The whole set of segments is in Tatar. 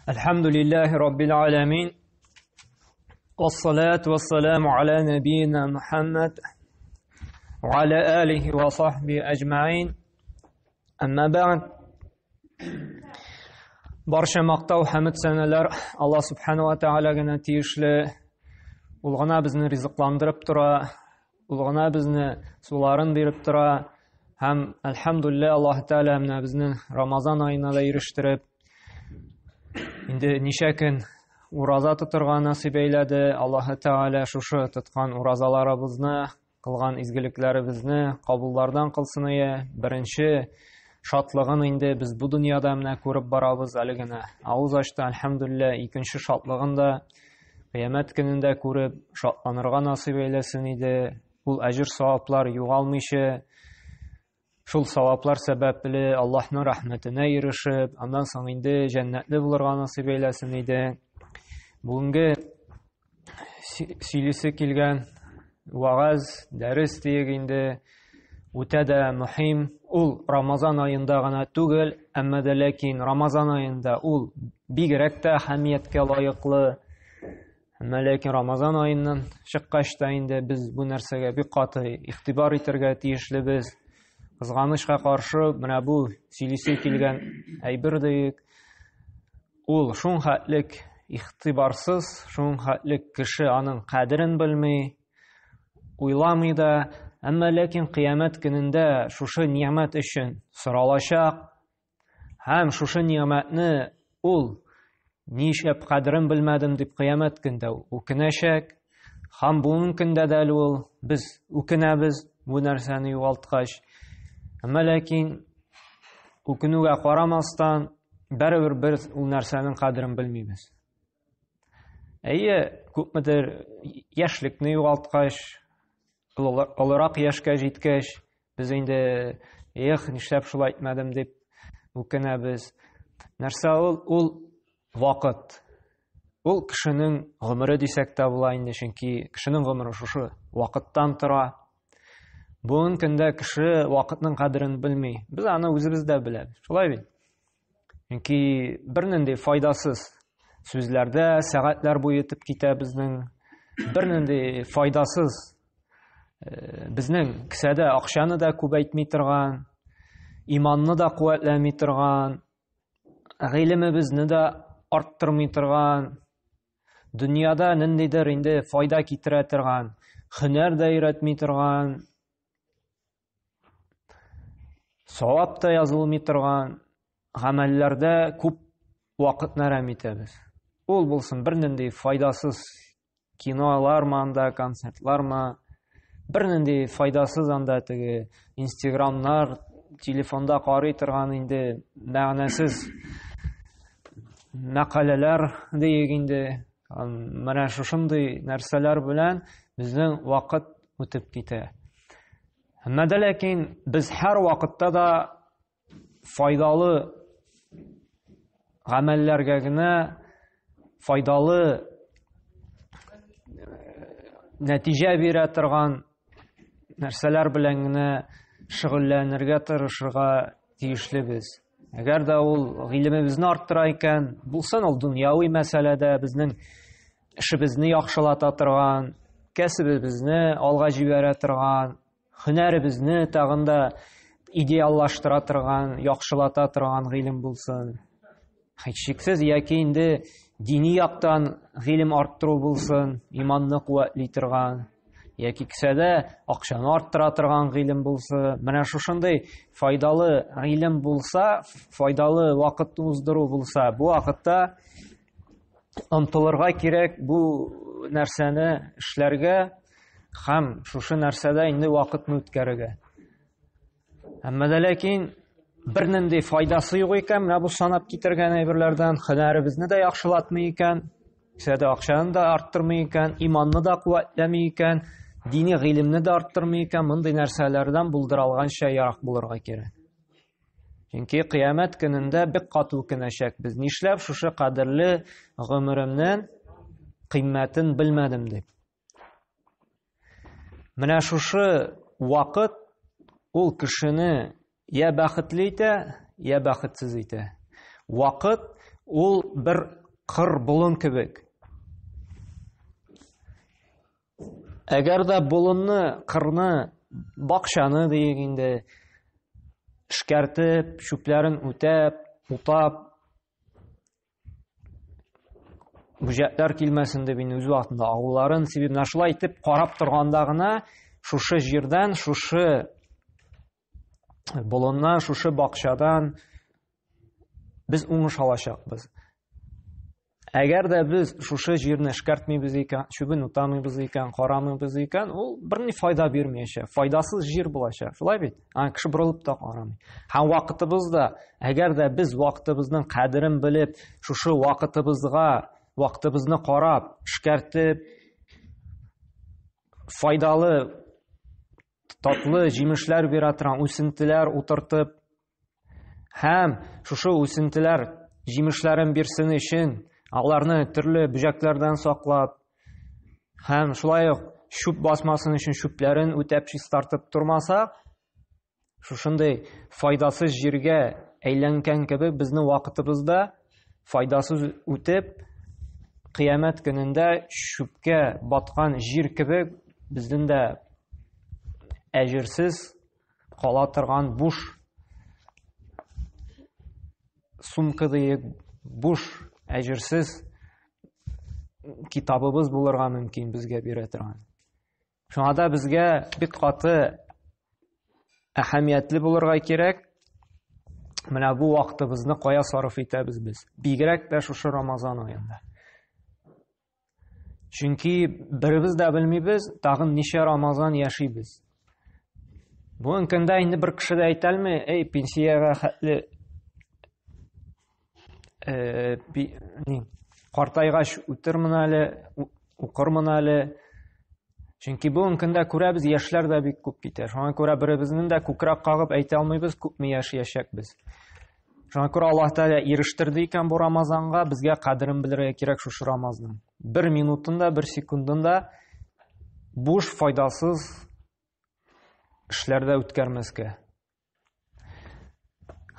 الحمد لله رب العالمين والصلاة والسلام على نبينا محمد وعلى آله وصحبه أجمعين أما بعد Барча мактау хәмд сәнәләр Алла субхана ва тааля гына тиешле. Ул гына безне ризыкландырып тора, ул гына безне суларын биреп тора. Һәм әлхәмдулилла Аллаһ Тааля менә безне Рамазан аена да ирештереп, инде ничә көн ураза тотырга насыйп әйләде. Аллаһ Тааля шушы тоткан уразаларыбызны кылган изгелекләребезне кабуллардан кылсын ие. Беренче шатлыгын инде без бу дөньяда менә күреп барабыз әле генә. Авыз ачты, әлхәмдүлилләһ, икенче шатлыгын да кыямәт көнендә күреп шатланырга насыйп әйләсен иде. Ул әҗер саваплар югалмыйча, шул саваплар сәбәпле Аллаһның рәхмәтенә ирешеп, аннан соң инде җәннәтле булырга насыйп әйләсен иде. Бүгенге сөйлисе килгән вагаз, дәрес диек инде, үтә дә мөһим. Ул Рамазан аенда гына түгел, әмма дә ләкин Рамазан аенда ул бигрәк тә әһәмияткә лаеклы. Әмма ләкин Рамазан аеннан чыккач та инде без бу нәрсәгә бик каты игътибар итәргә тиешлебез. Кызганычка каршы, менә бу сөйлисе килгән әйбер диек, ул шун хәтлек игътибарсыз, шун хәтлек кеше аның кадерен белми, уйламый да, әмма ләкин кыямәт көнендә шушы нигъмәт өчен соралачак. Һәм шушы нигъмәтне ул нишләп кадерен белмәдем дип кыямәт көндә үкенәчәк. Һәм бүгенге көндә дә әле ул без үкенәбез бу нәрсәне югалткач. Әмма ләкин үкенүгә карамастан, барыбер без ул нәрсәнең кадерен белмибез. Әйе, күпмедер яшьлекне югалткач, олырак яшькә җиткәч, Без инде, эх, нишләп шулай итмәдем дип үкенәбез. Нәрсә ул? Ул вакыт. Ул кешенең гомере дисәк тә була инде, чөнки кешенең гомере шушы вакыттан тора. Бүгенге көндә кеше вакытның кадерен белми. Без аны үзебез дә беләбез. Шулай бит? Чөнки бернинди файдасыз сүзләрдә сәгатьләр буе үтеп китә безнең. Бернинди файдасыз э, безнең кесәдә акчаны да күбәйтми торган, иманны да куәтләми торган, гыйлемебезне дә арттырмый торган, дөньяда ниндидер инде файда китерә торган, һөнәр дә өйрәтми торган, Савап та язылмый торган гамәлләрдә күп вакытны әрәм итәбез. Ул булсын бернинди файдасыз кинолармы анда, концертлармы, бернинди файдасыз анда теге инстаграмнар, телефонда карый торган инде мәгънәсез мәкаләләр диек инде. Менә шушындый нәрсәләр белән безнең вакыт үтеп китә. Әмма дә ләкин без һәр вакытта да файдалы гамәлләргә генә файдалы нәтиҗә бирә торган нәрсәләр белән генә шөгыльләнергә тырышырга тиешлебез. Әгәр дә ул гыйлемебезне арттыра икән, булсын ул дөньяви мәсьәләдә безнең эшебезне яхшылата торган, кәсебебезне алга җибәрә торган, һөнәребезне тагын да идеаллаштыра торган, яхшылата торган гыйлем булсын. Һичшиксез яки инде дини яктан гыйлем арттыру булсын, иманны куәтли торган, яки кесәдә акчаны арттыра торган гыйлем булса, менә шушындый файдалы гыйлем булса, файдалы вакыт уздыру булса, бу вакытта омтылырга кирәк бу нәрсәне эшләргә һәм шушы нәрсәдә инде вакытны үткәрергә. Әмма дә ләкин бернинди файдасы юк икән, менә бу санап китергән әйберләрдән һөнәребезне дә яхшылатмый икән, кесәдә акчаны да арттырмый икән, иманны да куәтләми икән, дини гыйлемне дә арттырмый икән, мондый нәрсәләрдән булдыра алганча ерак булырга кирәк. Чөнки кыямәт көнендә бик каты үкенәчәкбез. Нишләп шушы кадерле гомеремнең кыйммәтен белмәдем дип. Менә шушы вакыт ул кешене я бәхетле итә, я бәхетсез итә. Вакыт ул бер кыр болын кебек. Әгәр дә болынны, кырны, бакчаны диек инде, эшкәртеп, чүпләрен үтәп, утап, бөҗәкләр килмәсен дип инде үз вакытында агуларын сибеп, менә шулай итеп карап торганда гына шушы җирдән, шушы болыннан, шушы бакчадан без уңыш алачакбыз. Әгәр дә без шушы җирне эшкәртмибез икән, чүбен утамыйбыз икән, карамыйбыз икән, ул берни файда бирмәячәк, файдасыз җир булачак. Шулай бит? Аны кеше борылып та карамый. Һәм вакытыбыз да, әгәр дә без вакытыбызның кадерен белеп, шушы вакытыбызга, вакытыбызны карап, эшкәртеп, файдалы татлы җимешләр бирә торган үсентеләр утыртып һәм шушы үсентеләр җимешләрен бирсен өчен аларны төрле бөҗәкләрдән саклап һәм шулай ук чүп басмасын өчен чүпләрен үтәп чистартып тормасак, шушындый файдасыз җиргә әйләнгән кебек безнең вакытыбыз да файдасыз үтеп, кыямәт көнендә чүпкә баткан җир кебек безнең дә әҗерсез кала торган буш сумка диек, буш әҗерсез китабыбыз булырга мөмкин безгә бирә торган. Шуңа да безгә бик каты әһәмиятле булырга кирәк. Менә бу вакытыбызны кая сарыф итәбез без? Бигрәк тә шушы Рамазан аенда. Чөнки беребез дә белмибез, тагын ничә Рамазан яшибез. Бүгенге көндә инде бер кеше дә әйтә алмый, эй, пенсиягә хәтле э, ни, картайгач үтермен әле, укырмын әле. Чөнки бүгенге көндә күрәбез, яшьләр дә бик күп китә. Шуңа күрә беребезнең дә күкрәк кагып әйтә алмыйбыз, күпме яшәячәкбез. Шуңа күрә Аллаһ Тәгалә ирештерде икән бу Рамазанга, безгә кадерен белергә кирәк шушы Рамазанның. Бер минутын да, бер секундын да буш, файдасыз эшләрдә үткәрмәскә.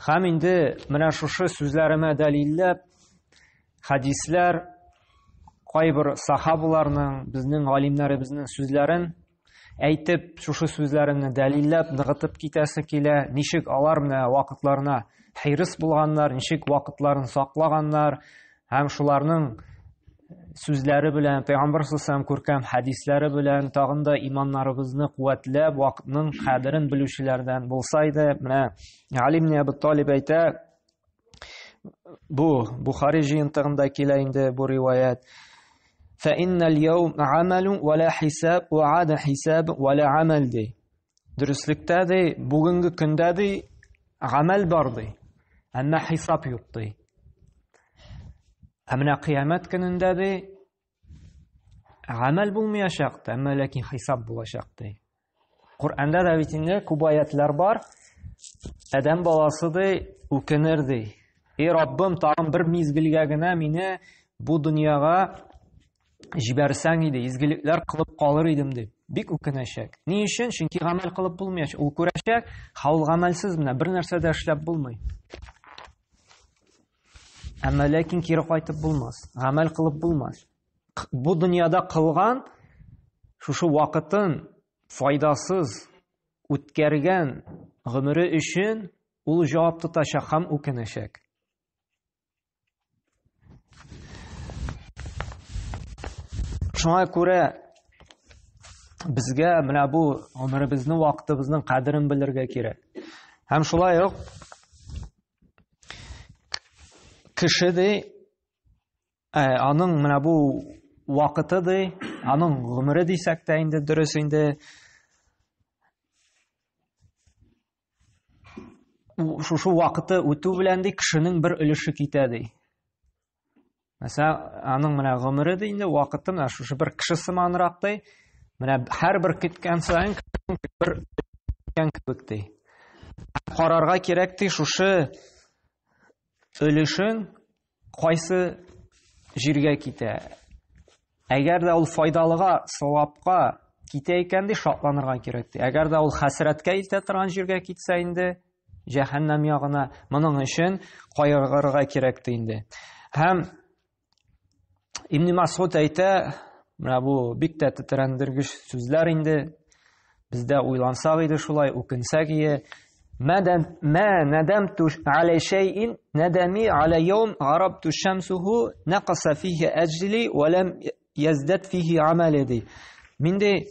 Һәм инде менә шушы сүзләремә дәлилләп, хәдисләр, кайбер сахабаларның, безнең галимнәребезнең сүзләрен әйтеп, шушы сүзләремне дәлилләп, ныгытып китәсе килә. Ничек алар менә вакытларына хирыс булганнар, ничек вакытларын саклаганнар һәм шуларның сүзләре белән, Пәйгамбер саллаллаху күркәм хәдисләре белән тагын да иманнарыбызны куәтләп, вакытның кадерен белүчеләрдән булса иде. Менә Али ибн Әбу Талиб әйтә, бу Бухари җыентыгында килә инде бу риваять. فإن اليوم عمل ولا حساب وعاد حساب ولا عمل ди. Дөреслектә ди, бүгенге көндә ди, гамәл бар ди, әмма хисап юк ди. Ә менә кыямәт көнендә ди, гамәл булмаячак та, әмма ләкин хисап булачак ди. Коръәндә дә бит инде күп аятлар бар. Адәм баласы ди, үкенер ди. Эй Раббым, тагын бер мизгелгә генә мине бу дөньяга җибәрсәң иде, изгелекләр кылып калыр идем дип. Бик үкенәчәк. Ни өчен? Чөнки гамәл кылып булмаячак. Ул күрәчәк, һәм ул гамәлсез менә бер нәрсә дә эшләп булмый. Әмма ләкин кире кайтып булмас, гамәл кылып булмас. Бу дөньяда кылган шушы вакытын файдасыз үткәргән гомере өчен ул җавап тотачак һәм үкенәчәк. Шуңа күрә безгә менә бу гомеребезне, вакытыбызның кадерен белергә кирәк. Һәм шулай ук кеше ди, ә, аның менә бу вакыты ди, аның гомере дисәк тә инде дөрес инде шушы вакыты үтү белән ди кешенең бер өлеше китә ди. Мәсәлән, аның менә гомере ди инде вакыты менә шушы бер кеше сыманрак ди. Менә һәрбер киткән саен бер киткән кебек ди. Карарга кирәк ди шушы өлешен кайсы җиргә китә. Әгәр дә ул файдалыга, савапка китә икән ди, шатланырга кирәк ди. Әгәр дә ул хәсрәткә илтә торган җиргә китсә инде, Җәһәннәм ягына. Моның өчен кайгырырга кирәк инде. Һәм Ибн Масуд әйтә, менә бу бик тә тетрәндергеч сүзләр инде. Бездә уйлансак иде шулай, үкенсәк ие. Мәдәм мә надамту аля шәйин надами аля яум гарабту шамсуху нақаса фихи аҗли ва лам яздад фихи амали ди. Мин ди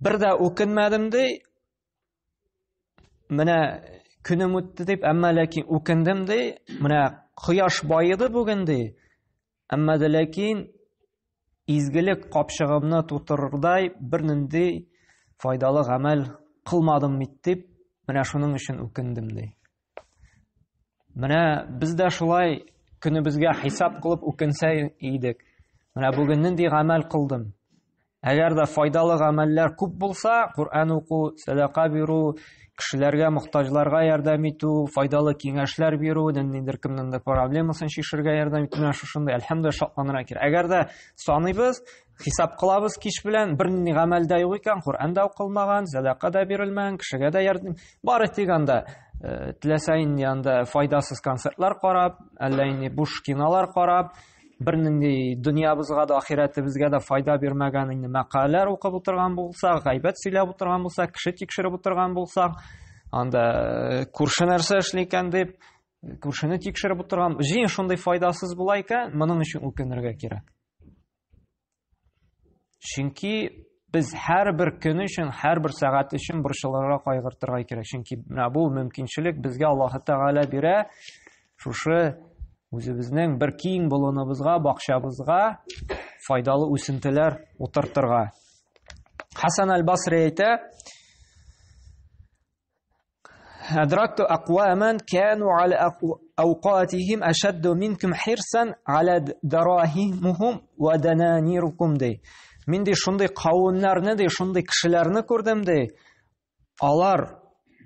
бер дә үкенмәдем ди. Менә көнем үтте дип, әмма ләкин үкендем ди. Менә кояш баеды бүген ди. Әмма дә ләкин изгелек капчыгымны тутырырдай бернинди файдалы гамәл кылмадым бит дип, менә шуның өчен үкендем ди. Менә без дә шулай көнебезгә хисап кылып үкенсә идек. Менә бүген нинди гамәл кылдым? Әгәр дә файдалы гамәлләр күп булса, Коръән уку, сәдака бирү, кешеләргә, мохтаҗларга ярдәм итү, файдалы киңәшләр бирү, ниндидер кемнеңдер проблемасын чишергә ярдәм итү, менә шушындый, әлхәмдүлилләһ, шатланырга кирәк. Әгәр дә саныйбыз, хисап кылабыз кич белән, бернинди гамәл дә юк икән, Коръән дә укылмаган, сәдака да бирелмәгән, кешегә дә ярдәм, бары тик анда э, теләсә инде анда файдасыз концертлар карап, әллә инде буш кинолар карап, бернинди дөньябызга да, ахирәтебезгә дә файда бирмәгән инде мәкаләләр укып утырган булсак, гайбәт сөйләп утырган булсак, кеше тикшереп утырган булсак, анда э, күрше нәрсә эшли икән дип, күршене тикшереп утырган, җыен шундый файдасыз була икән, моның өчен үкенергә кирәк. Чөнки без һәрбер көн өчен, һәрбер сәгать өчен борчылырга, кайгыртырга кирәк. Чөнки менә бу мөмкинчелек безгә Аллаһы Тәгалә бирә. Шушы үзебезнең бер киң болыныбызга, бакчабызга файдалы үсентеләр утыртырга. Хасан аль-Басри әйтә, أدركت أقواما كانوا على أوقاتهم أشد منكم حرصا على دراهمهم ودنانيركم ди. Мин ди шундый кавымнарны ди, шундый кешеләрне күрдем ди. Алар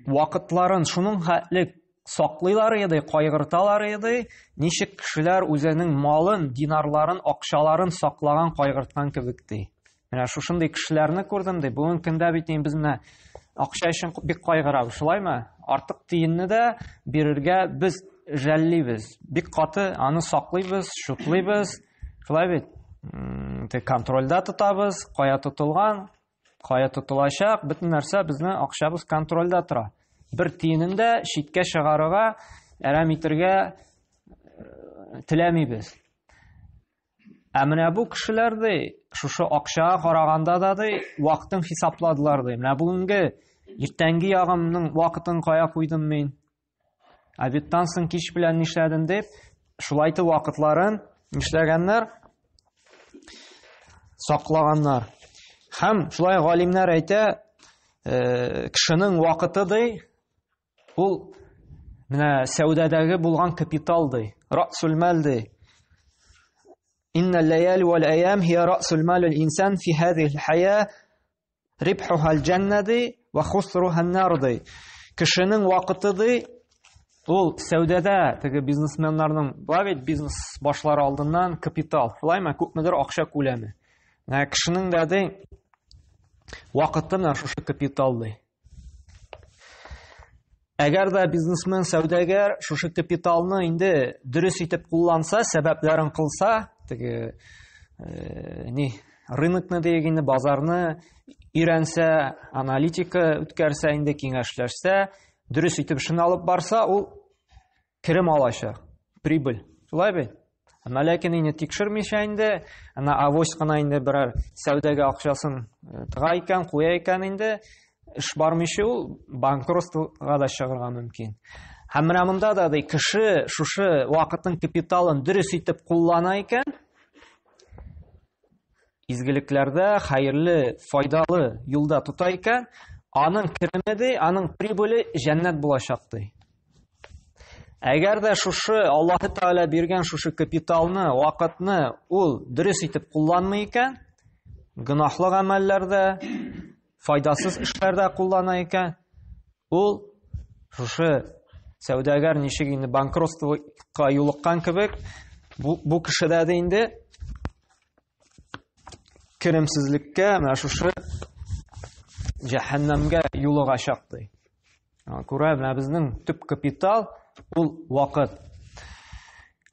вакытларын шуның хәтле саклыйлар иде, кайгырталар иде, ничек кешеләр үзенең малын, динарларын, акчаларын саклаган, кайгырткан кебек ди. Менә шушындый кешеләрне күрдем ди. Бүгенге көндә бит инде без менә акча өчен бик кайгырабыз, шулаймы? Артык тиенне дә бирергә без жәллибез. Бик каты аны саклыйбыз, шутлыйбыз. Шулай бит? Контрольдә тотабыз, кая тотылган, кая тотылачак, бөтен нәрсә безнең акчабыз контрольдә тора. Бер тиенен дә читкә чыгарырга, әрәм итергә э, теләмибез. Ә менә бу кешеләр ди, шушы акчага караганда да ди, вакытын хисапладылар ди. Менә бүгенге иртәнге ягымның вакытын кая куйдым мин? Обедтан соң кич белән нишләдем дип, шулай итеп вакытларын нишләгәннәр? Саклаганнар. Һәм шулай галимнәр әйтә, э, кешенең вакыты ди, Ул менә сәүдәдәге булган капитал ди, рәсул мал ди. Инна лаяли вал аям хия рәсул мал инсан фи һазиһи хая рибхуха аль-джанна ди ва хусруха ан-нар ди. Кешенең вакыты ди, ул сәүдәдә теге бизнесменнарның була бит бизнес башлары алдыннан капитал, шулаймы? Күпмедер акча күләме. Менә кешенең дә ди вакыты менә шушы капитал ди. Әгәр дә бизнесмен, сәүдәгәр шушы капиталны инде дөрес итеп кулланса, сәбәпләрен кылса, теге э, ни, рынокны диек инде, базарны өйрәнсә, аналитика үткәрсә, инде киңәшләшсә, дөрес итеп эшен алып барса, ул керем алачак, прибыль. Шулай бит? Әмма ләкин инде тикшермичә инде, ана авось кына инде берәр сәүдәгә акчасын э, тыга икән, куя икән инде, эш бармыйча ул банкротствога да чыгарга мөмкин. Һәм менә монда да ди, кеше шушы вакытын капиталын дөрес итеп куллана икән, изгелекләрдә, хәерле, файдалы юлда тота икән, аның кереме ди, аның прибыле җәннәт булачак ди. Әгәр дә шушы Аллаһы Тәгалә биргән шушы капиталны, вакытны ул дөрес итеп кулланмый икән, гөнаһлы гамәлләрдә, файдасыз эшләрдә куллана икән, ул шушы сәүдәгәр ничек инде банкротствога юлыккан кебек, бу, бу кешедә дә инде керемсезлеккә, менә шушы җәһәннәмгә юлыгачак ди. Күрә, менә безнең төп капитал ул вакыт.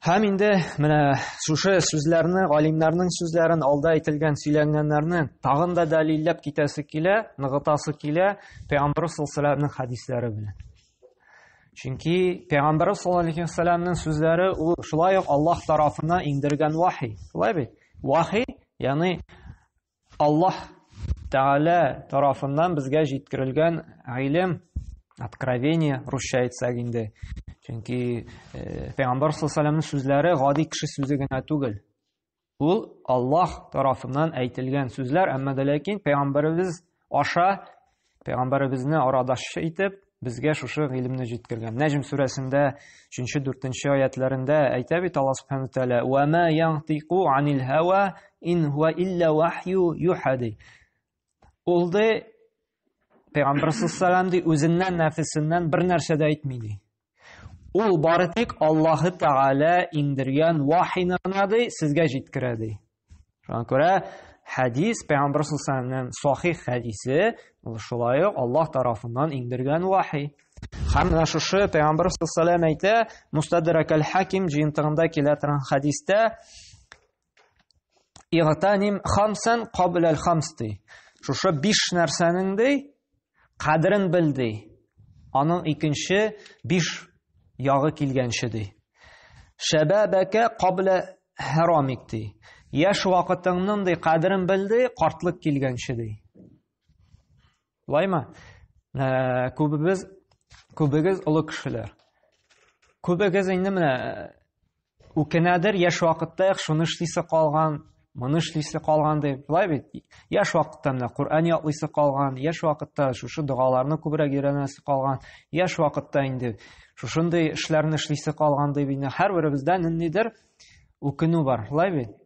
Һәм инде менә шушы сүзләрне, галимнәрнең сүзләрен, алда әйтелгән сөйләнгәннәрне тагын да дәлилләп китәсе килә, ныгытасы килә Пәйгамбер саллаллаһу алейһи хәдисләре белән. Чөнки Пәйгамбер саллаллаһу алейһи вәсәлләмнең сүзләре ул шулай ук Аллаһ тарафыннан иңдергән вахи. Шулай бит? Вахи, ягъни Аллаһ Тәгалә тарафыннан безгә җиткерелгән гыйлем, откровение, русча әйтсәк инде. Чөнки э, Пәйгамбәр саллаллаһу сүзләре гади кеше сүзе генә түгел. Ул Аллаһ тарафыннан әйтелгән сүзләр, әмма дә ләкин пәйгамбәребез аша Пәйгамбәребезне арадашчы итеп, безгә шушы гыйлемне җиткергән. Нәҗм сүрәсендә 3-4 аятларында әйтә бит Аллаһ субхану тааля: "Ва ма янтику анил һава ин хуа илля вахью юха" ди. Ул ди Пәйгамбәр саллаллаху ди үзеннән нәфесеннән бер нәрсә дә әйтми ди. Ул бары тик Аллаһы Тәгалә иңдергән вахины гына ди, сезгә җиткерә ди. Шуңа күрә хәдис Пәйгамбәр саллаллаху сахих хәдисе ул шулай ук Аллаһ тарафыннан иңдергән вахи. Һәм менә шушы Пәйгамбәр саллаллаху әйтә, Мустадрак аль-Хаким җыентыгында килә торган хәдистә Игътаним хамсан кабл аль-хамс ди. Шушы биш нәрсәнең ди, кадерен бел ди. Аның икенче биш ягы килгәнче ди. Шәбәбәкә кабла харамик ди. Яшь вакытыңның ди кадерен бел ди, картлык килгәнче ди. Шулаймы? Ә, күбебез күбегез олы кешеләр. Күбегез инде менә үкенәдер, яшь вакытта шуны эшлисе калган, моны эшлисе калган дип. Шулай бит? Яшь вакытта менә Коръән ятлыйсы калган, яшь вакытта шушы догаларны күбрәк өйрәнәсе калган, яшь вакытта инде шушындый эшләрне эшлисе калган дип инде һәрберебездә ниндидер үкенү бар. Шулай бит?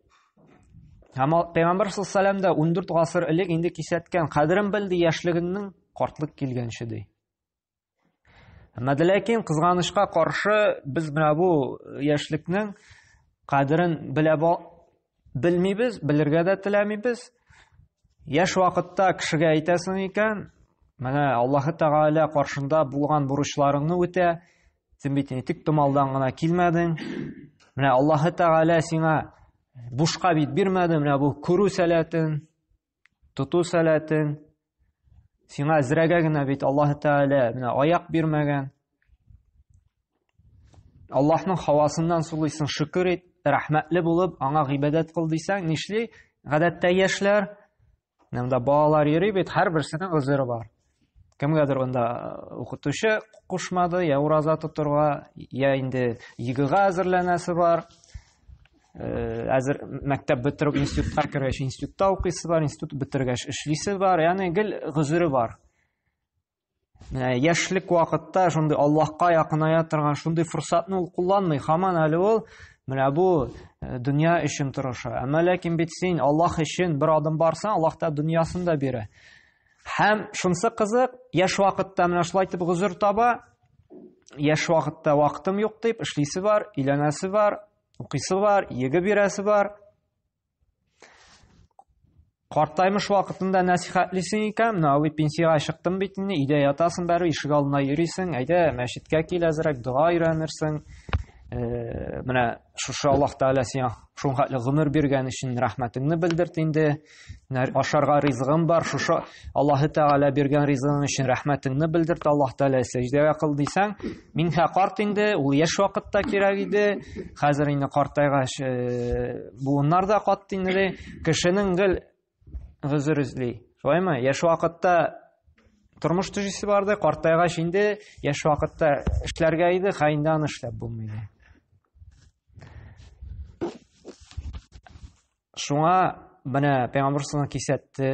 Һәм Пәйгамбәр саллаллаху да 14 гасыр элек инде кисәткән, кадерен бел ди яшьлегеңнең картлык килгәнче ди. Әмма дә ләкин кызганычка каршы без менә бу яшьлекнең кадерен белә белмибез, белергә дә теләмибез. Яшь вакытта кешегә әйтәсең икән, менә Аллаһы Тәгалә каршында булган бурычларыңны үтә, син бит инде тик томалдан гына килмәдең. Менә Аллаһы Тәгалә сиңа бушка бит бирмәде, менә бу күрү сәләтен, тоту сәләтен, сиңа зрәгә генә бит Аллаһ Тәгалә менә аяк бирмәгән. Аллаһның һавасыннан сулыйсың, шөкер ит, рәхмәтле булып, аңа гыйбадәт кыл дисәң, нишли? Гадәттә яшьләр, монда балалар йөри бит, һәрберсенең гозере бар. Кемгәдер анда укытучы кушмады, я ураза тотырга, я инде ЕГЭга әзерләнәсе бар. Әзер мәктәп бетереп институтка кергәч, институтта укыйсы бар, институт бетергәч эшлисе бар, ягъни гел гозере бар. Менә яшьлек вакытта шундый Аллаһка якыная торган шундый форсатны ул кулланмый. Һаман әле ул менә бу дөнья өчен тырыша. Әмма ләкин бит син Аллаһ өчен бер адым барсаң, Аллаһ та дөньясын да бирә. Һәм шунысы кызык, яшь вакытта менә шулай итеп гозер таба, яшь вакытта вакытым юк дип, эшлисе бар, өйләнәсе бар, укыйсы бар, ЕГЭ бирәсе бар. Картаймыш вакытында нәсихәтлисең икән, менә абый пенсиягә чыктым бит инде, өйдә ятасың бәрі, ишек алдына йөрисең, әйдә мәчеткә кил әзрәк, дога өйрәнерсең. Менә шушы Аллаһ Тәгалә сиңа шул хәтле гомер биргән өчен рәхмәтеңне белдерт инде. Менә ашарга ризыгың бар, шушы Аллаһ Тәгалә биргән ризыгың өчен рәхмәтеңне белдерт, Аллаһ Тәгалә сәҗдәгә кыл дисәң, мин хә карт инде, ул яшь вакытта кирәк иде, хәзер инде картайгач, буыннар да катты инде. Кешенең гел гозер эзли. Шулаймы? Яшь вакытта тормыш төзисе барды, картайгач инде яшь вакытта эшләргә иде, хә инде аны эшләп булмый. Шуңа менә Пәйгамбер саллаллаху кисәтте,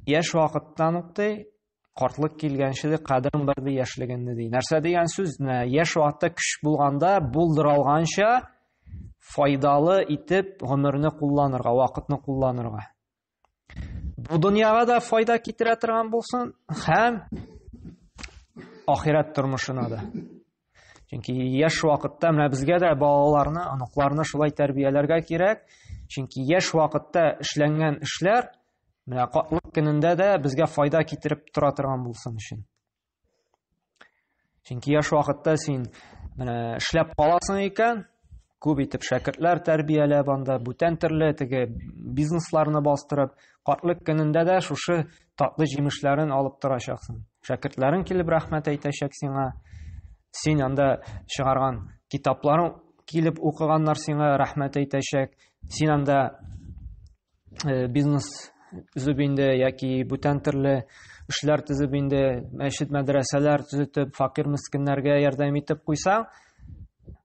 яшь вакыттан ук ди, картлык килгәнче ди, кадерең бар ди яшьлегеңне ди. Нәрсә дигән сүз? Менә яшь вакытта көч булганда булдыра алганча файдалы итеп гомерне кулланырга, вакытны кулланырга. Бу дөньяга да файда китерә торган булсын һәм ахирәт тормышына да. Чөнки яшь вакытта менә безгә дә балаларны, оныкларны шулай тәрбияләргә кирәк. Чөнки яшь вакытта эшләнгән эшләр менә картлык көнендә дә безгә файда китереп тора торган булсын өчен. Чөнки яшь вакытта син менә эшләп каласың икән, күп итеп шәкертләр тәрбияләп анда бүтән төрле теге бизнесларны бастырып, картлык көнендә дә шушы татлы җимешләрен алып торачаксың. Шәкертләрең килеп рәхмәт әйтәчәк сиңа. Син анда чыгарган китапларың килеп укыганнар сиңа рәхмәт әйтәчәк. Син анда бизнес төзеп инде яки бүтән төрле эшләр төзеп инде мәчет мәдрәсәләр төзетеп факир мескеннәргә ярдәм итеп куйсаң,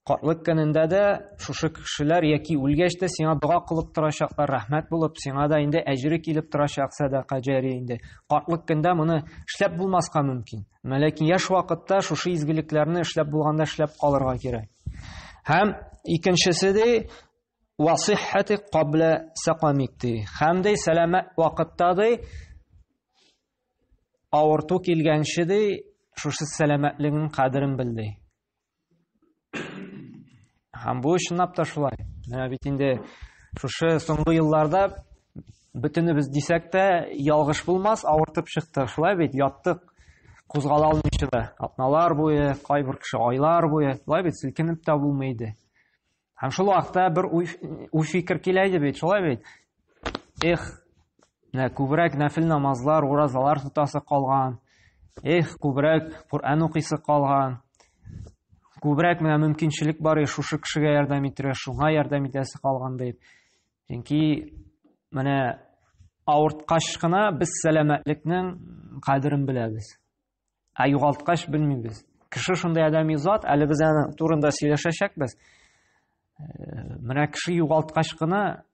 картлык көнендә дә шушы кешеләр яки үлгәч тә сиңа дога кылып торачаклар, рәхмәт булып, сиңа да инде әҗере килеп торачак, сәдака җари инде. Картлык көндә моны эшләп булмаска мөмкин. Әмма ләкин яшь вакытта шушы изгелекләрне эшләп булганда эшләп калырга кирәк. Һәм икенчесе ди, Ва сиххати кабла сакамик ди. Һәм ди сәламәт вакытта ди авырту килгәнче ди шушы сәламәтлегенең кадерен бел ди. Һәм бу чынлап та шулай. Менә бит инде шушы соңгы елларда бөтенебез дисәк тә ялгыш булмас, авыртып чыкты. Шулай бит, яттык, кузгала алмыйча да. Атналар буе, кайбер кеше айлар буе, шулай бит, селкенеп тә булмый иде. Һәм шул вакытта бер уй, уй фикер килә иде бит, шулай бит. Эх, менә күбрәк нәфил намазлар, уразалар тотасы калган. Эх, күбрәк Коръән укыйсы калган. Күбрәк менә мөмкинчелек бар, шушы кешегә ярдәм итәргә, шуңа ярдәм итәсе калган дип. Чөнки менә авырткач кына без сәламәтлекнең кадерен беләбез. Ә югалткач белмибез. Кеше шундый адәми зат, әле без аның турында сөйләшәчәкбез. Менә кеше югалткач кына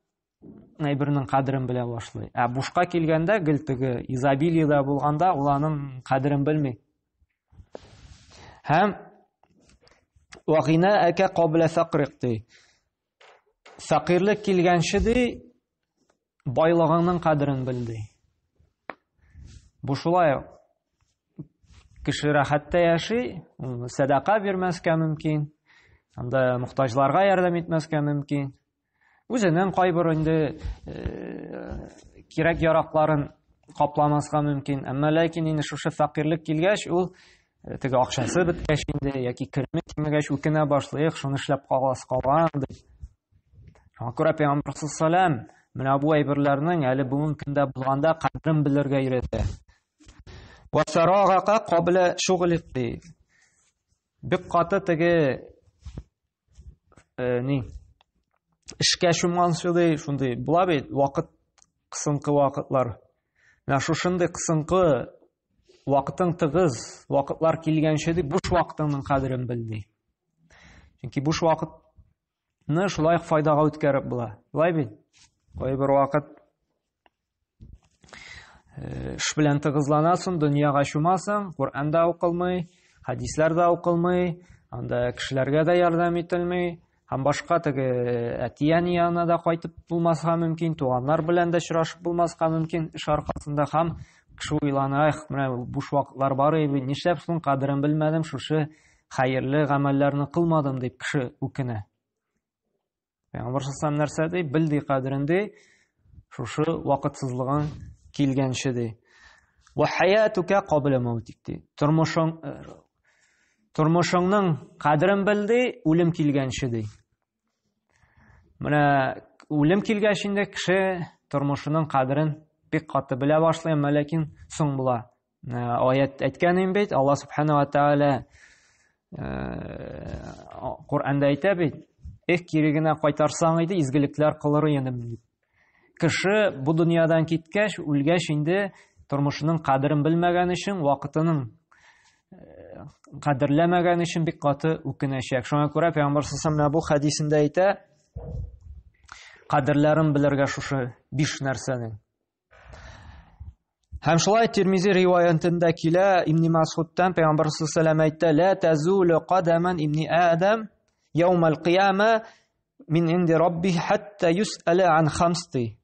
әйбернең кадерен белә башлый. Ә бушка килгәндә, гел теге изобилиедә булганда, ул аның кадерен белми. Һәм вагина әкә кабла факрик ди. Фәкыйрьлек килгәнче ди, байлыгыңның кадерен бел ди. Бу шулай кеше рәхәттә яши, сәдака бирмәскә мөмкин, анда мохтаҗларга ярдәм итмәскә мөмкин. Үзенең кайбер инде кирәк яракларын капламаска мөмкин. Әмма ләкин инде шушы фәкыйрьлек килгәч, ул теге акчасы беткәч инде яки кереме кимегәч үкенә башлый, эх, шуны эшләп каласы калган дип. Шуңа күрә Пәйгамбәр саллаллаху менә бу әйберләрнең әле бүгенге көндә булганда кадерен белергә өйрәтә. Ва фарагака кабла шуглик ди. Бик каты теге ни эшкә чумганчы ди, шундый була бит вакыт кысынкы вакытлар. Менә шушындый кысынкы вакытың тыгыз, вакытлар килгәнче ди, буш вакытыңның кадерен бел ди. Чөнки буш вакытны шулай ук файдага үткәреп була. Шулай бит? Кайбер вакыт эш белән тыгызланасың, дөньяга чумасың, Коръән дә укылмый, хәдисләр дә укылмый, анда кешеләргә дә ярдәм ителми, һәм башка теге әти-әни янына да кайтып булмаска мөмкин, туганнар белән дә очрашып булмаска мөмкин эш аркасында һәм кеше уйлана, эх, менә буш вакытлар бар иде, нишләп соң кадерен белмәдем, шушы хәерле гамәлләрне кылмадым дип кеше үкенә. Пәйгамбәр саллаллаху нәрсә ди? Бел ди кадерен ди, шушы вакытсызлыгың килгәнче ди. Ва хаятука кабла маутик ди. Тормышың тормышыңның кадерен бел ди, үлем килгәнче ди. Менә үлем килгәч инде кеше тормышының кадерен бик каты белә башлый, әмма ләкин соң була. Аят әйткән инде бит, Алла субхана ва тааля Коръәндә әйтә бит, эх, кире генә кайтарсаң иде, изгелекләр кылыр идем дип. Кеше бу дөньядан киткәч, үлгәч инде тормышының кадерен белмәгән өчен, вакытының кадерләмәгән өчен бик каты үкенәчәк. Шуңа күрә Пәйгамбәр саллаллаху бу хәдисендә әйтә, кадерләрен белергә шушы биш нәрсәнең. Һәм шулай Тирмизи риваятендә килә, Ибн Масудтан Пәйгамбәр саллаллаху алейһи әйтә, "Ла тазулу кадаман ибн Адам яумал кыяма мин инди рабби хатта юсала ан хамс" ди.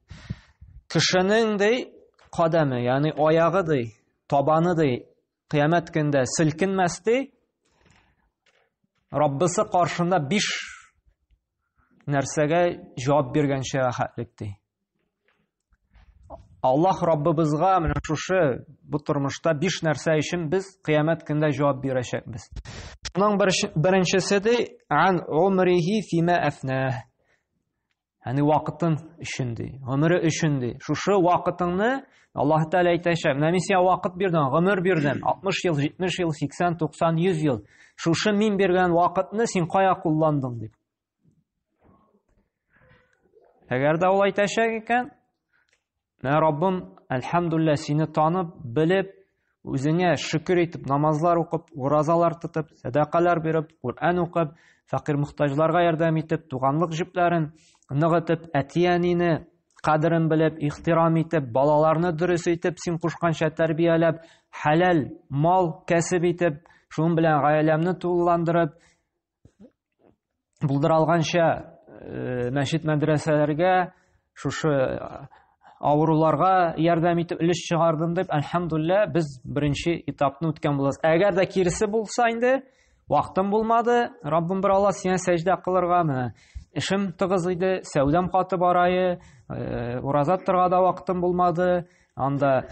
Кешенең ди кадаме, ягъни аягы ди, табаны ди, кыямәт көндә селкенмәс ди. Раббысы каршында биш нәрсәгә җавап биргәнчә хәтлек ди. Аллаһ Раббыбызга менә шушы бу тормышта биш нәрсә өчен без кыямәт көндә җавап бирәчәкбез. Шуның беренчесе ди, ан умрихи фима афна. Ягъни вакытын өчен ди, гомере өчен ди. Шушы вакытыңны Аллаһ Тәгалә әйтәчәк, менә мин сиңа вакыт бирдем, гомер бирдем, 60 ел, 70 ел, 80, 90, 100 ел. Шушы мин биргән вакытны син кая кулландың дип. Әгәр дә ул әйтәчәк икән, менә Раббым, әлхәмдулилла, сине танып, белеп, үзеңә шөкер итеп, намазлар укып, уразалар тотып, сәдакалар биреп, Коръән укып, фәкыйрь мохтаҗларга ярдәм итеп, туганлык җепләрен ныгытып, әти-әнине кадерен белеп, ихтирам итеп, балаларны дөрес итеп, син кушканча тәрбияләп, хәләл мал кәсеп итеп, шуның белән гаиләмне тулыландырып, булдыра алганча э, мәчет мәдрәсәләргә шушы э, авыруларга ярдәм итеп өлеш чыгардым дип әлхәмдулилла без беренче этапны үткән булабыз. Әгәр дә киресе булса инде вакытым булмады, Раббым бер Алла сиңа сәҗдә кылырга менә эшем тыгыз иде, сәүдәм каты барайы, э, ураза тотарга да вакытым булмады, анда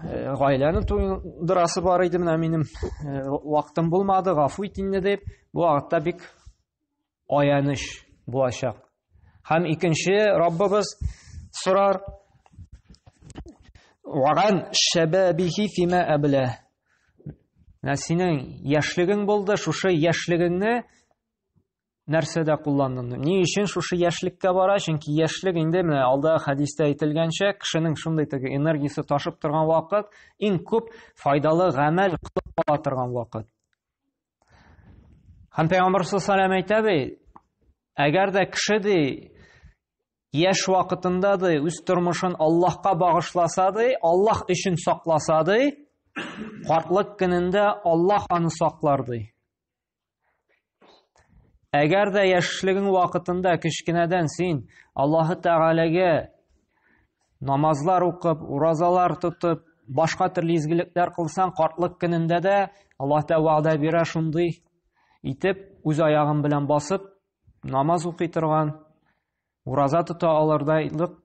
Э, гаиләне туйдырасы бар иде менә минем э, вакытым булмады гафу ит инде дип бу вакытта бик аяныч булачак һәм икенче раббыбыз сорар ваган шәбәбихи фима әблә менә синең яшьлегең булды шушы яшьлегеңне нәрсәдә кулландың? Ни өчен шушы яшьлеккә бара? Чөнки яшьлек инде менә алда хәдистә әйтелгәнчә, кешенең шундый теге энергиясе ташып торган вакыт, иң күп файдалы гамәл кылып ала торган вакыт. Һәм Пәйгамбәр саллаллаху алейһи әйтә ди, әгәр дә кеше ди яшь вакытында ди үз тормышын Аллаһка багышласа ди, Аллаһ өчен сакласа ди, картлык көнендә Аллаһ аны саклар ди. Әгәр дә яшьлегең вакытында кечкенәдән син Аллаһы Тәгаләгә намазлар укып, уразалар тотып, башка төрле изгелекләр кылсаң, картлык көнендә дә Аллаһ Тәгалә вәгъдә бирә шундый итеп, үз аягың белән басып, намаз укый торган, ураза тота алырдайлык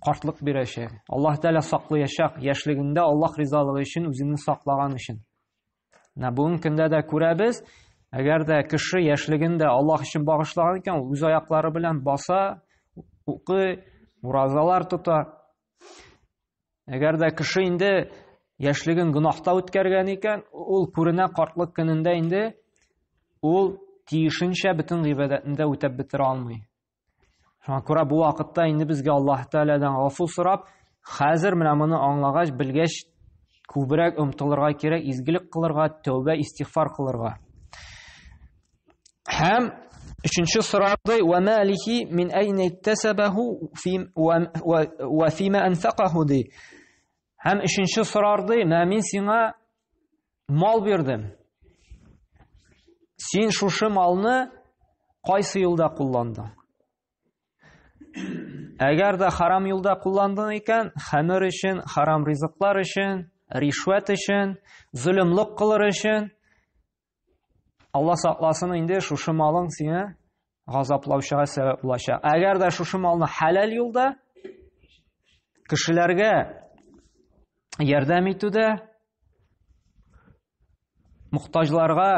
картлык бирәчәк. Аллаһ Тәгалә саклаячак яшьлегеңдә Аллаһ ризалыгы өчен үзеңне саклаган өчен. Менә бүгенге көндә дә күрәбез, әгәр дә кеше яшьлеген дә Аллаһ өчен багышлаган икән, ул үз аяклары белән баса, укый, уразалар тота. Әгәр дә кеше инде яшьлеген гөнаһта үткәргән икән, ул күренә картлык көнендә инде ул тиешенчә бөтен гыйбадәтен дә үтәп бетерә алмый. Шуңа күрә бу вакытта инде безгә Аллаһ Тәгаләдән гафу сорап, хәзер менә моны аңлагач, белгәч, күбрәк омтылырга кирәк, изгелек кылырга, тәүбә, истигъфар кылырга. Һәм өченче сорады, "Ва малихи мин айна иктасабаху фи ва фима анфақаху" ди. Һәм өченче сорарды, "Менә мин сиңа мал бирдем. Син шушы малны кайсы юлда кулландың? Әгәр дә харам юлда кулландың икән, хәмер өчен, харам ризыклар өчен, ришвәт өчен, золымлык кылыр өчен, Алла сакласын инде шушы малың сине газаплаучыга сәбәп булачак. Әгәр дә шушы малны хәләл юлда кешеләргә ярдәм итүдә, мохтаҗларга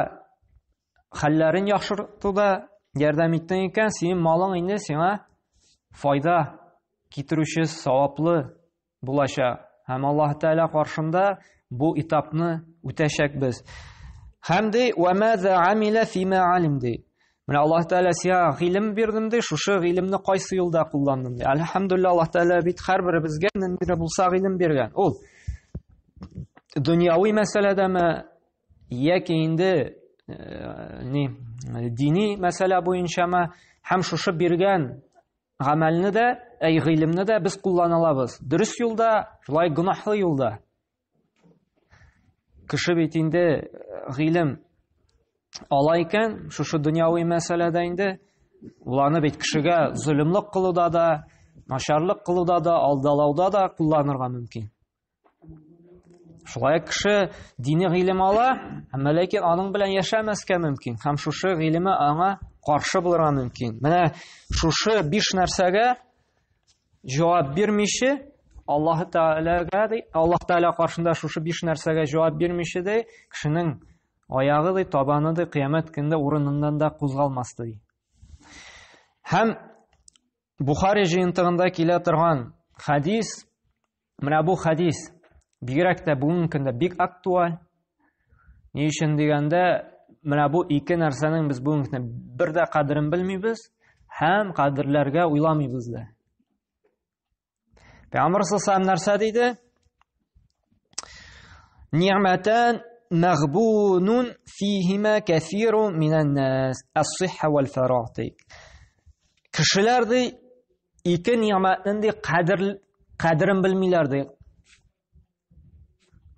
хәлләрен яхшыртуда ярдәм иттең икән, синең малың инде сиңа файда китерүче саваплы булачак. Һәм Аллаһ Тәгалә каршында бу этапны үтәчәкбез. Һәм ди, "Ва маза амила фима алим" ди. Менә Аллаһ Тәгалә сиңа гыйлем бирдем ди, шушы гыйлемне кайсы юлда кулландың ди. Әлхәмдулилла, Аллаһ Тәгалә бит һәрберебезгә нинди дә булса гыйлем биргән. Ул дөньяви мәсьәләдәме яки инде э, ни дини мәсьәлә буенчамы һәм шушы биргән гамәлне дә, әй гыйлемне дә без куллана алабыз. Дөрес юлда, шулай гөнаһлы юлда. Кеше бит инде э, гыйлем ала икән, шушы дөньяви мәсьәләдә инде уланы бит кешегә золымлык кылуда да, начарлык кылуда да, алдалауда да кулланырга мөмкин. Шулай кеше дини гыйлем ала, әмма ләкин аның белән яшәмәскә мөмкин һәм шушы гыйлеме аңа каршы булырга мөмкин. Менә шушы биш нәрсәгә җавап бирмичә, Аллаһ Тәгаләгә ди, Аллаһ Тәгалә каршында шушы биш нәрсәгә җавап бирмичә ди, кешенең аягы ди, табаны ди, кыямәт көнендә урыныннан да кузгалмас ди. Һәм Бухари җыентыгында килә торган хадис, менә бу хадис бигрәк тә бүгенге көндә бик актуаль. Ни өчен дигәндә, менә бу ике нәрсәнең без бүгенге көндә бер дә кадерен белмибез һәм кадерләргә уйламыйбыз да. Пәйгамбер саллаллаху нәрсә диде? Ни'матан мәгъбунун фихима кәсирун минән нас ас-сихха вал фараг ди. Кешеләр ди ике ни'матның ди кадер кадерен белмиләр ди.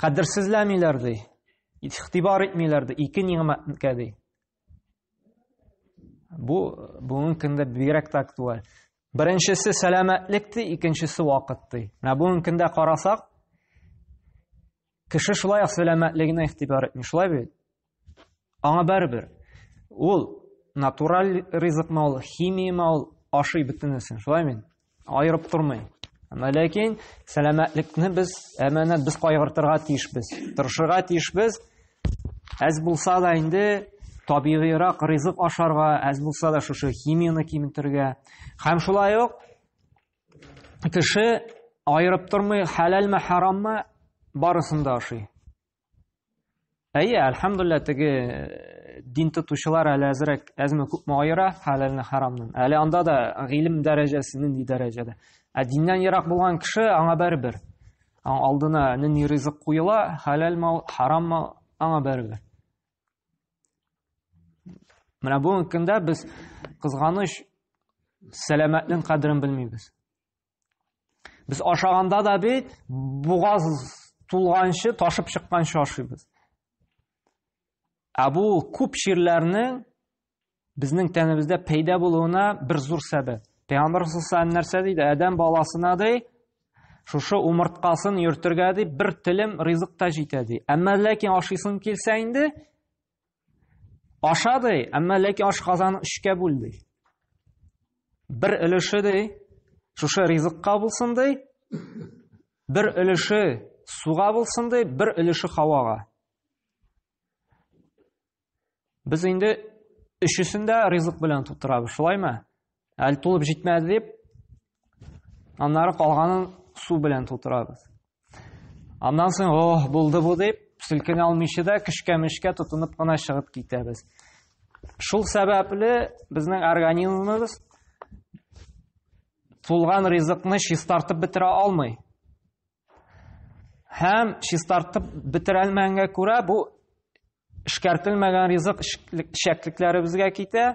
Кадерсезләмиләр ди. Игътибар итмиләр ди ике ни'маткә ди. Бу бүгенге көндә бигрәк тә актуаль. Беренчесе сәламәтлек ди, икенчесе вакыт ди. Менә бүгенге көндә карасак, кеше шулай ук сәламәтлегенә игътибар итми, шулай бит? Аңа барыбер. Ул натураль ризыкмы ул, химияме ул, ашый бөтенесен, шулай бит? Аерып тормый. Әмма ләкин сәламәтлекне без әманәт без кайгыртырга тиешбез. Тырышырга тиешбез. Әз булса да инде табигыйрак ризык ашарга, әз булса да шушы химияне киметергә. Һәм шулай ук кеше аерып тормый, хәләлме, хараммы, барысын да ашый. Әйе, әлхәмдулилла, теге э, дин тотучылар әле әзрәк әзме күпме аера хәләлне харамнан. Әле анда да гыйлем дәрәҗәсе нинди дәрәҗәдә. Ә диннән ерак булган кеше аңа барыбер. Аң алдына нинди ризык куела, хәләлме, хараммы, аңа барыбер. Менә бүгенге көндә без кызганыч сәламәтнең кадерен белмибез. Без ашаганда да бит бугаз тулганчы, ташып чыкканчы ашыйбыз. Ә бу күп чирләрнең безнең тәнебездә пәйда булуына бер зур сәбәп. Пәйгамбәр саллаллаху нәрсә диде? Адәм баласына ди, шушы умырткасын йөртергә ди, бер телем ризык та җитә ди. Әмма ләкин ашыйсың килсә инде, Аша ди, әмма ләкин ашказанын өчкә бүл ди. Бер өлеше ди, шушы ризыкка булсын ди, бер өлеше суга булсын ди, бер өлеше һавага. Без инде өчесен дә ризык белән тутырабыз, шулаймы? Әле тулып җитмәде дип, аннары калганын су белән тутырабыз. Аннан соң, ох, булды бу дип, селкенә алмыйча да көчкә-мөчкә тотынып кына чыгып китәбез. Шул сәбәпле безнең организмыбыз тулган ризыкны чистартып бетерә алмый. Һәм чистартып бетерәлмәгәнгә күрә бу эшкәртелмәгән ризык эчәклекләребезгә китә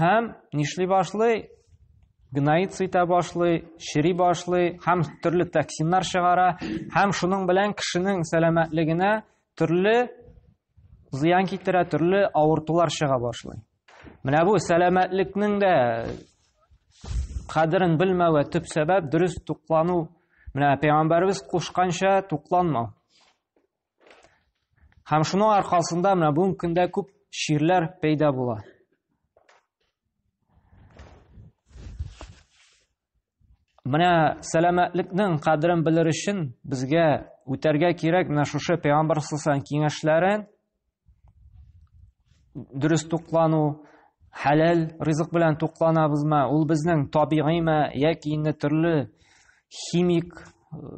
һәм нишли башлый? Гноиться итә башлый, чери башлый һәм төрле токсиннар чыгара һәм шуның белән кешенең сәламәтлегенә төрле зыян китерә, төрле авыртулар чыга башлый. Менә бу сәламәтлекнең дә кадерен белмәүгә төп сәбәп дөрес туклану. Менә пәйгамбәребез кушканча тукланмау. Һәм шуның аркасында менә бүгенге көндә күп чирләр пәйда була. Менә сәламәтлекнең кадерен белер өчен безгә үтәргә кирәк менә шушы пәйгамбәр саллаллаху киңәшләрен дөрес туклану, хәләл ризык белән тукланабызмы, ул безнең табигыймы яки инде төрле химик,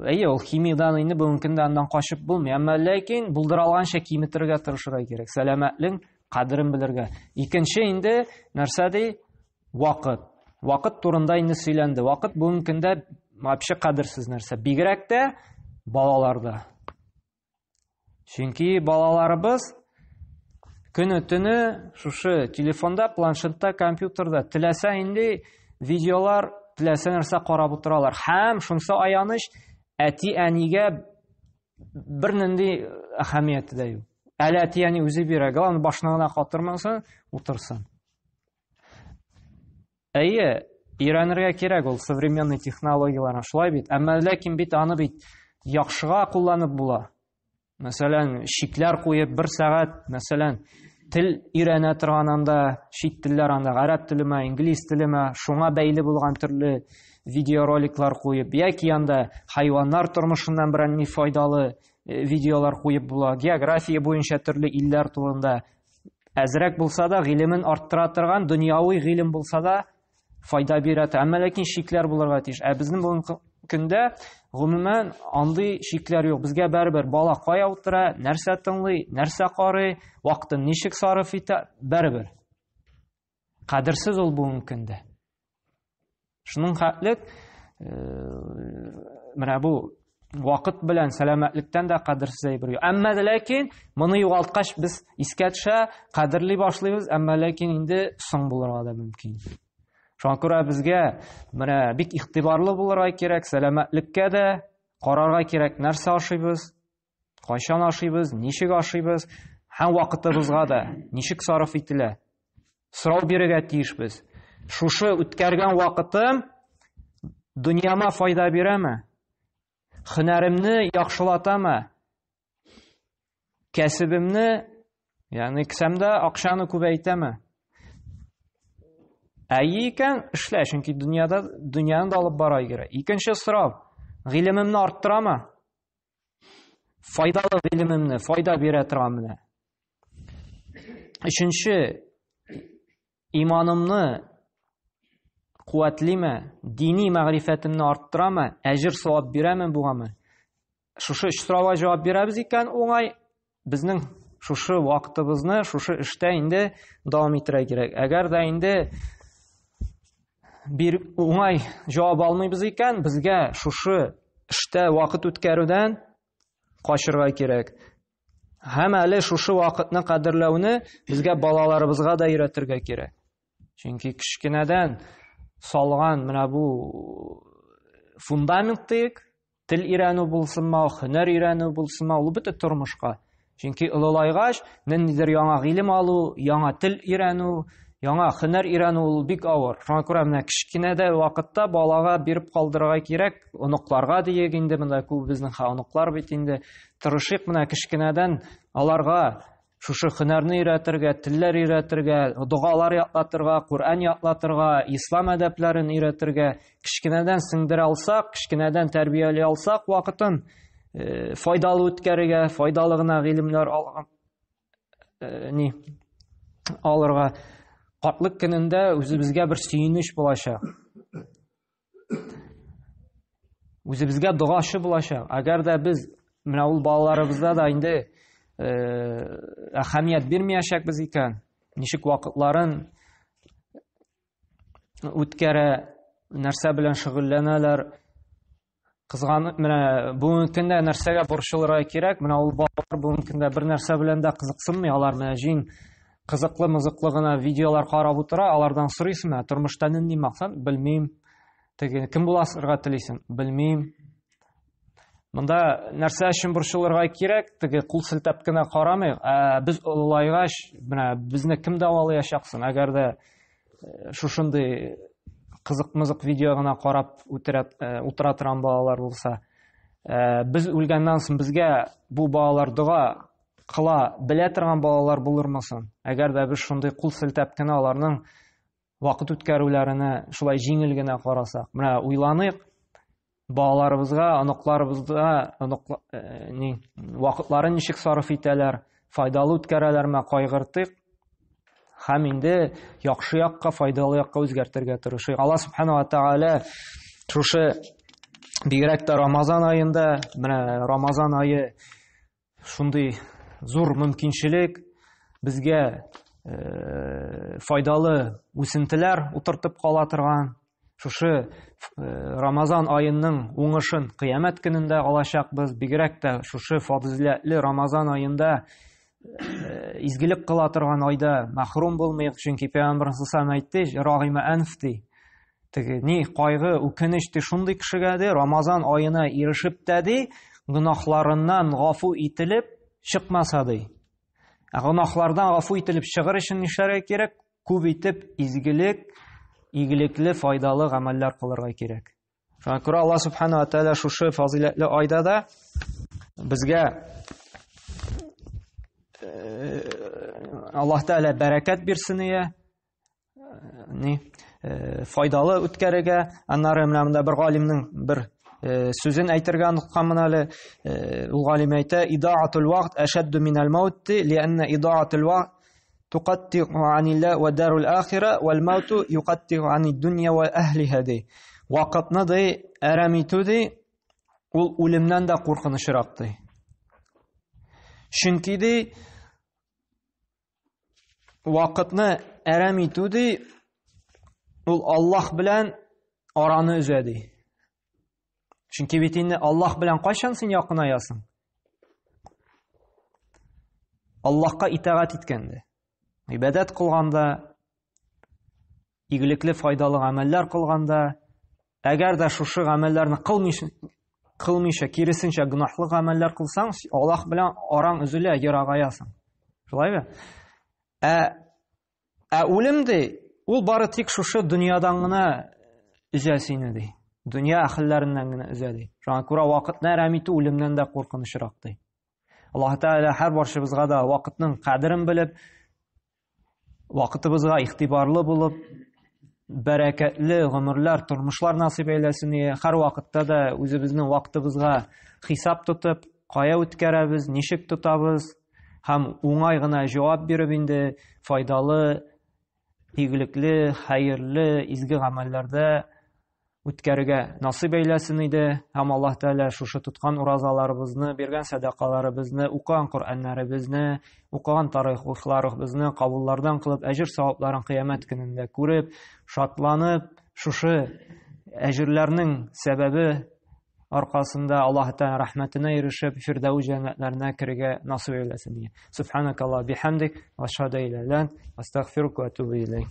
әйе, ул химиядан инде бүгенге көндә аннан качып булмый, әмма ләкин булдыра алганча киметергә тырышырга кирәк, сәламәтлек кадерен белергә. Икенче инде нәрсә ди? Вакыт. Вакыт турында инде сөйләнде. Вакыт бүгенге көндә вообще кадерсез нәрсә. Бигрәк тә балаларда. Чөнки балаларыбыз көне төне шушы телефонда, планшетта, компьютерда теләсә инде видеолар, теләсә нәрсә карап утыралар. Һәм шунысы аяныч, әти-әнигә бернинди әһәмияте дә юк. Әле әти-әни үзе бирә, главное башына гына катырмасын, утырсын. Әйе, өйрәнергә кирәк ул современный технологияләрне, шулай бит. Әмма ләкин бит аны бит яхшыга кулланып була. Мәсәлән, чикләр куеп бер сәгать, мәсәлән, тел өйрәнә торган анда, чит телләр анда, гарәп телеме, инглиз телеме, шуңа бәйле булган төрле видеороликлар куеп, яки анда хайваннар тормышыннан берәр ни файдалы видеолар куеп була, география буенча төрле илләр турында әзрәк булса да гыйлемен арттыра торган дөньяви гыйлем булса да файда бирә. Әмма ләкин чикләр булырга тиеш. Ә безнең бүгенге көндә гомумән андый чикләр юк. Безгә барыбер бала кая утыра, нәрсә тыңлый, нәрсә карый, вакытын ничек сарыф итә, барыбер. Кадерсез ул бүгенге көндә. Шуның хәтлек менә бу вакыт белән сәламәтлектән дә кадерсез әйбер юк. Әмма дә ләкин моны югалткач без искә төшә, кадерли башлыйбыз, әмма ләкин инде соң булырга да мөмкин. Шуңа күрә безгә менә бик игътибарлы булырга кирәк, сәламәтлеккә дә карарга кирәк, нәрсә ашыйбыз, кайчан ашыйбыз, ничек ашыйбыз, һәм вакытыбызга да ничек сарыф ителә. Сорау бирергә тиешбез. Шушы үткәргән вакытым дөньяма файда бирәме? Һөнәремне яхшылатамы? Кәсебемне, ягъни кесәмдә акчаны күбәйтәме? Әйе икән, эшлә, чөнки дөньяда дөньяны да алып бара кирәк. Икенче сорау, гыйлемемне арттырамы? Файдалы гыйлемемне, файда бирә торган менә. Өченче, иманымны куәтлиме, дини мәгърифәтемне арттырамы, әҗер савап бирәме бугамы? Шушы өч сорауга җавап бирәбез икән, уңай, безнең шушы вакытыбызны шушы эштә инде дәвам итәргә кирәк. Әгәр дә инде бир уңай җавап алмыйбыз икән, безгә шушы эштә вакыт үткәрүдән качырга кирәк. Һәм әле шушы вакытны кадерләүне безгә балаларыбызга да өйрәтергә кирәк. Чөнки кечкенәдән салган менә бу фундамент диек, тел өйрәнү булсынмы, һөнәр өйрәнү булсынмы, ул бөтен тормышка. Чөнки олылайгач, ниндидер яңа гыйлем алу, яңа тел өйрәнү, яңа һөнәр өйрәнү ул бик авыр. Шуңа күрә менә кечкенәдә вакытта балага биреп калдырырга кирәк, оныкларга диек инде, монда күбебезнең оныклар бит инде. Тырышыйк менә кечкенәдән аларга шушы һөнәрне өйрәтергә, телләр өйрәтергә, догалар ятлатырга, Коръән ятлатырга, ислам әдәпләрен өйрәтергә, кечкенәдән сеңдерә алсак, кечкенәдән тәрбияли алсак, вакытын файдалы үткәрергә, файдалы гына гыйлемнәр алган ни алырга картлык көнендә үзебезгә бер сөенеч булачак. Үзебезгә догачы булачак. Әгәр дә без менә ул балаларыбызда да инде әһәмият бирмәячәкбез икән, ничек вакытларын үткәрә, нәрсә белән шөгыльләнәләр, кызган менә бүгенге көндә нәрсәгә борчылырга кирәк? Менә ул балалар бүгенге көндә бер нәрсә белән дә кызыксынмый, алар менә җин кызыклы мызыклы гына видеолар карап утыра, алардан сорыйсың, ә тормышта нинди максат? Белмим. Теге кем буласырга телисең? Белмим. Монда нәрсә өчен борчылырга кирәк? Теге кул селтәп кенә карамыйк. Ә без олылайгач, менә безне кем дәвалаячак соң? Әгәр дә шушындый кызык-мызык видео гына карап утыра, утыра торган балалар булса, без үлгәннән соң безгә бу балалар дога кыла белә торган балалар булырмы соң? Әгәр дә без шундый кул селтәп кенә аларның вакыт үткәрүләренә шулай җиңел генә карасак. Менә уйланыйк, балаларыбызга, оныкларыбызга, оныкла, ни, вакытларын ничек сарыф итәләр, файдалы үткәрәләрме, кайгыртыйк. Һәм инде яхшы якка, файдалы якка үзгәртергә тырышыйк. Алла субхана ва тааля шушы бигрәк тә Рамазан аенда, менә Рамазан ае шундый зур мөмкинчелек безгә файдалы үсентеләр утыртып кала торган шушы Рамазан аеның уңышын кыямәт көнендә алачакбыз. Бигрәк тә шушы фазыйләтле Рамазан аенда изгелек кыла торган айда мәхрүм булмыйк, чөнки Пәйгамбәр саллаллаху әйтте, рагима әнф ди. Теге ни кайгы, үкенеч ди шундый кешегә ди, Рамазан аена ирешеп тә ди, гөнаһларыннан гафу ителеп чыкмаса ди. Ә гөнаһлардан гафу ителеп чыгыр өчен нишләргә кирәк? Күп итеп изгелек, игелекле, файдалы гамәлләр кылырга кирәк. Шуңа күрә Алла субхана ва тааля шушы фазыйләтле айда да безгә Аллаһ Тәгалә бәрәкәт бирсен ия. Ни? файдалы үткәрергә. Аннары менә монда бер галимнең бер сүзен әйтергә онытканмын әле. Ул галим әйтә: "Идаатул вакт ашадду минал маут, лианна идаатул вакт туqатти'у анилла ва дарул ахира вал мауту юqатти'у анид дунья ва әһлиһа" ди. Вакытны ди әрәм итү ди, ул үлемнән дә куркынычрак ди. Чөнки ди вакытны әрәм итү ди, ул Аллаһ белән араны өзә ди. Чөнки бит инде Аллаһ белән кайчан син якынаясың? Аллаһка итагать иткәндә, гыйбадәт кылганда, игелекле файдалы гамәлләр кылганда, әгәр дә шушы гамәлләрне кылмыйча, кылмыйча, киресенчә гөнаһлы гамәлләр кылсаң, Аллаһ белән араң өзелә, ерагаясың. Шулай бит? Ә ә үлем ди, ул бары тик шушы дөньядан гына өзә сине ди. Дөнья әһелләреннән генә өзә ди. Шуңа күрә вакытны әрәм итү үлемнән дә куркынычрак ди. Аллаһ Тәгалә һәр барчыбызга да вакытның кадерен белеп, вакытыбызга игътибарлы булып, бәрәкәтле гомерләр, тормышлар насыйп әйләсен. Һәр вакытта да үзебезнең вакытыбызга хисап тотып, кая үткәрәбез, ничек тотабыз һәм уңай гына җавап биреп инде файдалы, игелекле, хәерле, изге гамәлләрдә үткәрергә насыйп әйләсен иде. Һәм Аллаһ Тәгалә шушы тоткан уразаларыбызны, биргән сәдакаларыбызны, укыган Коръәннәребезне, укыган тарихларыбызны кабуллардан кылып, әҗер савапларын кыямәт көнендә күреп, шатланып, шушы әҗерләрнең сәбәбе аркасында Аллаһ Тәгалә рәхмәтенә ирешеп, Фирдәүс җәннәтләренә керергә насыйп әйләсен. Субханакаллаһ бихамдик, ва ашһаду илля астагфирука ва атубу илейк.